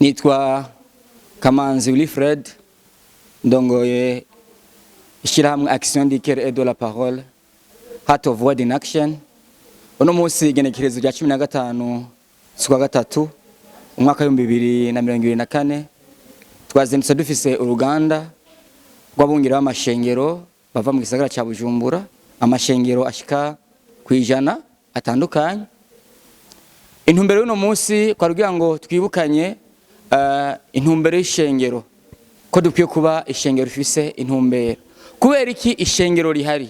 Nitwa Kamanzi Wilfred, ndongoye ishyirahamwe Action du Cœur et de la Parole, Heart of Word in Action. Uno munsi, igenekerezo rya 15 z'ukwa gatatu, umwaka w'2024, twazindutse dufise uruganda rw'abungere b'amashengero bava mu gisagara ca Bujumbura, amashengero ashika ku 100 atandukanye. Intumbero y'uno munsi kwari kugira ngo twibukanye intumbero y'ishengero, ko dukwiye kuba ishengero rifise intumbero. Kubera iki ishengero rihari?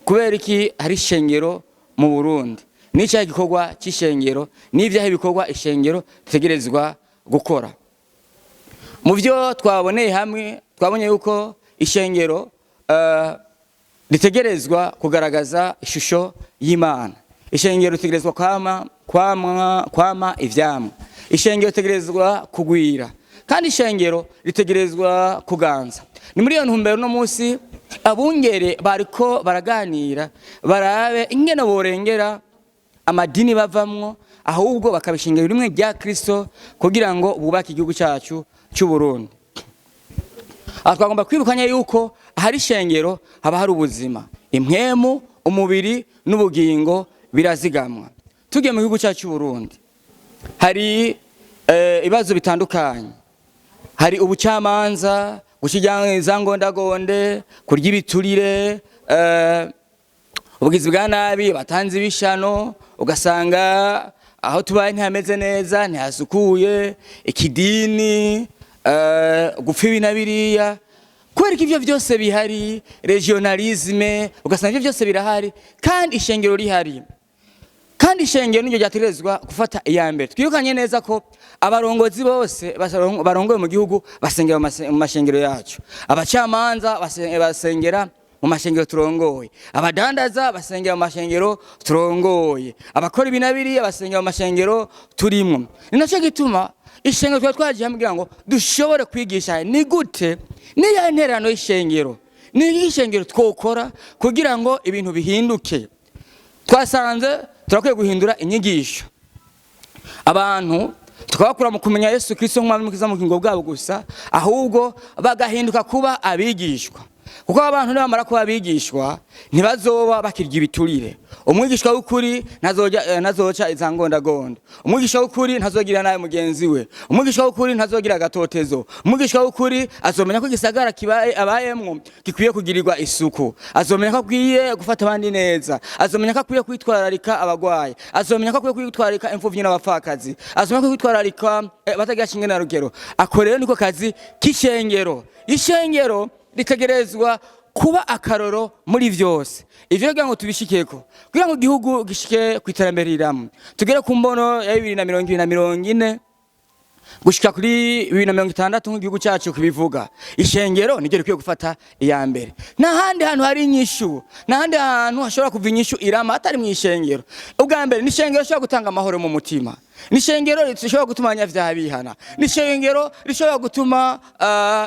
Kubera iki hari ishengero mu Burundi? N'icyahe gikorwa cy'ishengero? N'ibyahe bikorwa ishengero ritegerezwa gukora? Mu byo twaboneye hamwe, twabonye yuko ishengero ritegerezwa kugaragaza ishusho y'Imana. Ishengero ritegerezwa kwama ivyamwa. Ishengero ritegerezwa kugwira, kandi ishengero ritegerezwa kuganza. Ni muri iyo ntumbero no munsi abungere bariko baraganira barabe ingene borengera amadini bavamwo, ahubwo bakabishengera rimwe rya Kristo, kugira ngo bubake igihugu cyacu cy'u Burundi. Aha twagomba kwibukanya yuko ahari ishengero haba hari ubuzima, impwemu, umubiri n'ubugingo birazigamwa. Tugiye mu gihugu cyacu cy'u Burundi, hari ibibazo bitandukanye. Hari ubucamanza, guca ngondagonde, kurya ibiturire, ubugizi bwa nabi, batanze ibishano, ugasanga aho tubaye ntihameze neza, ntihasukuye, ikidini, gupfa ibi na biriya. Kubera ko ivyo vyose bihari, régionalisme, ugasanga ivyo byose birahari kandi ishengero rihari, kandi ishengero niryo ryategerezwa gufata iya mbere. Twirukanye neza ko abarongozi bose barongoye mu gihugu basengera mu mashengero yacu, abacamanza basengera mu mashengero turongoye, abadandaza basengera mu mashengero turongoye, abakora ibi na biriya basengera mu mashengero turimwo. Ni nacyo gituma ishengero twari twagiye hamwe kugira ngo dushobore kwigisha ni gute, niya ntererano y'ishengero, ni ishengero twokora kugira ngo ibintu bihinduke. Twasanze turakwiye guhindura inyigisho, abantu tukabakura mu kumenya Yesu Kristo nk'umwami n'Umukiza mu bugingo bwabo gusa, ahubwo bagahinduka kuba abigishwa, kuko abantu nibamara kuba abigishwa ntibazoba bakirya ibiturire. Umwigishwa w'ukuri ntazoca izangondagonda. Umwigishwa w'ukuri ntazogira nabi mugenzi we. Umwigishwa w'ukuri ntazogira agatotezo. Umwigishwa w'ukuri azomenya ko igisagara kibaye abayemwo gikwiye kugirirwa isuku, azomenya ko akwiye gufata abandi neza, azomenya ko akwiye kwitwararika abagwayi, azomenya ko akwiye kwitwararika imfuvyi n'abapfakazi, azomenya ko kwitwararika batagira shinge na rugero. Ako rero niko kazi k'ishengero. Ishengero ritegerezwa kuba akaroro muri vyose. Ivyo kugira ngo tubishikeko, kugira ngo igihugu gishike ku iterambere riramye, tugere ku mbono ya 2020 na 40 gushika kuri 2060 nk'igihugu cyacu kubivuga, ishengero niryo rikwiye gufata iya mbere. Nta handi hantu hari inyishu, nta handi hantu hashobora kuva inyishu irama atari mu ishengero. Ubwa mbere ni ishengero rishobora gutanga amahoro mu mutima, ni ishengero rishobora gutuma abanyabyaha bihana, ni ishengero rishobora gutuma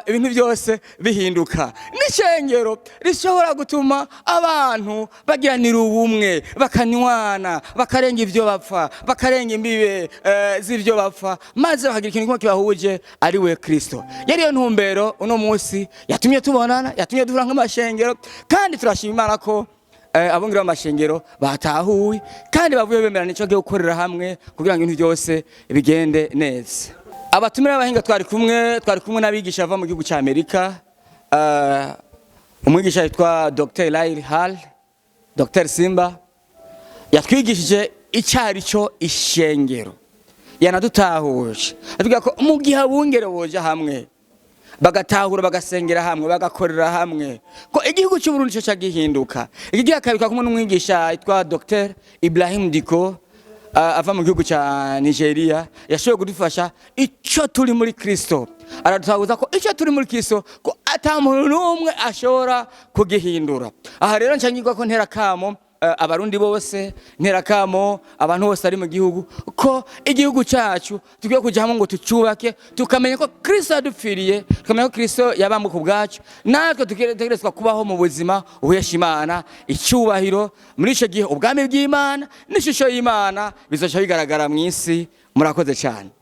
ibintu byose bihinduka, ni ishengero rishobora gutuma abantu bagiranira ubumwe, bakanywana, bakarenga ivyo bapfa, bakarenga imbibe z'ivyo bapfa, maze bakagira ikintu kimwe kibahuje, ari we Kristo. Yari yo ntumbero uno munsi yatumye tubonana, yatumye duhura nk'amashengero, kandi turashima Imana ko abungere b'amashengero batahuye kandi bavuye bemera nico gihe gukorera hamwe kugira ngo ibintu byose bigende neza. Abatumire b'abahinga twari kumwe n'abigisha bava mu gihugu cya Amerika, umwigisha yitwa Dr. Lyle Hall, Dr. Simba, yatwigishije icyari cyo ishengero, yanadutahuje atubwira ko mu gihe abungere boja hamwe, bagatahura, bagasengera hamwe, bagakorera hamwe, ko igihugu cy'u Burundi cyo cyagihinduka. Iki gihe akabika kumwe n'umwigisha yitwa Dr. Ibrahim Diko, ava mu gihugu cya Nigeria, yashoboye kudufasha icyo turi muri Kristo. Aradutahuza ko icyo turi muri Kristo ko ata muntu n'umwe ashobora kugihindura. Aha rero nshangirwa ko ntera kamo Abarundi bose, ntera kamo abantu bose ari mu gihugu, ko igihugu cyacu tukwiye kujya hamwe ngo tucyubake, tukamenya ko Kristo yadupfiriye, tukamenya ko Kristo yabambwe ku bwacu, natwe dutegerezwa kubaho mu buzima buhesha Imana icyubahiro. Muri icyo gihe ubwami bw'Imana n'ishusho y'Imana bizoca bigaragara mu isi. Murakoze cyane.